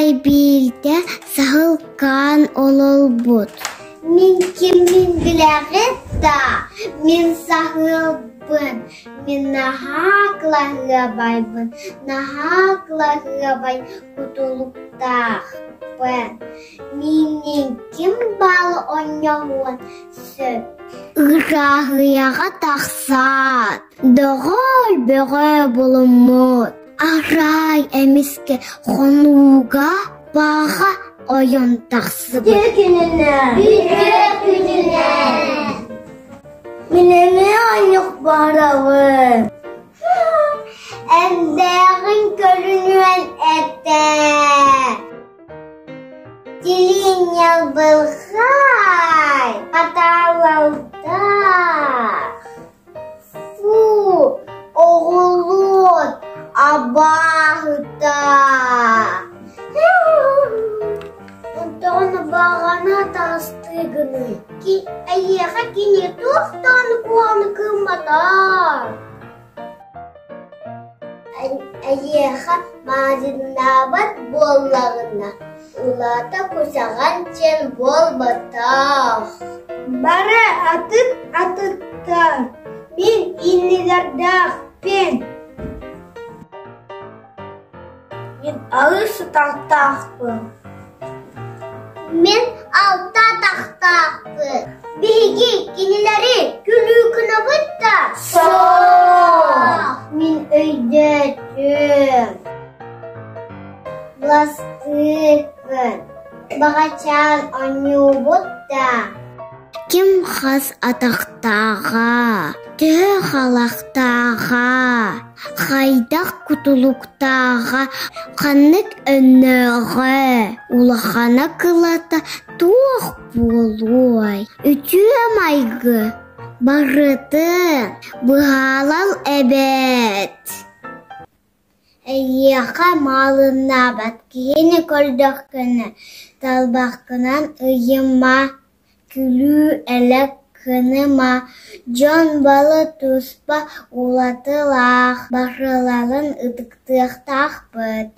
Арай биирдэ саһылкаан олорбут: «Мин киммин билэҕит да, мин саһылбын, мин наһаа кылаһыабайбын, наһаа кылаһыабай кутулуктаахпын, миигин ким баал оонньоһуон сөп?» Ырааһыйаҕа тахсаат, доҕор бөҕө булуммут, арай эмискэ хонууга баҕа ойон тахсыбыт. Үтүө күнүнэн! Үтүө күнүнэн! Мин эмиэ оонньук барабын. Эмдээҕин көрүнүөн этэ. Тилиин ньалбылхай, атаалалтаах. Фу, оҕолуот абааһыта. Онтон баҕана таастыгыный? Эйиэхэ кини туох даҕаны куһаҕаны кыымматах. Эйиэхэ маазыннаабат буоллаҕына, улаата кусаҕан диэн буолбатах. Бары атын атыттар, мин иннилэрдээхпин. Мин алыс атахтаахпын. Мин алта атахтаахпын. Биһиги кинилэри күлүү гынабыт да? Суох! Мин өйдөөтүм. Быластыыкпын. Баҕачаан оонньуубут да? Ким хас атахтааҕа, төһө халахтааҕа, хайдах кутулуктааҕа, ханнык өннөөҕө, улахана кылата туох буолуой? Үтүө майгы барытын быһаалал эбээт. Эйиэхэ маалыннаабат киһини көрдөххүнэ, талбаххынан ыйыма, күлүү-элэк гыныма, дьон балы туспа уратылаах, барыларын ытыктыахтаахпыт.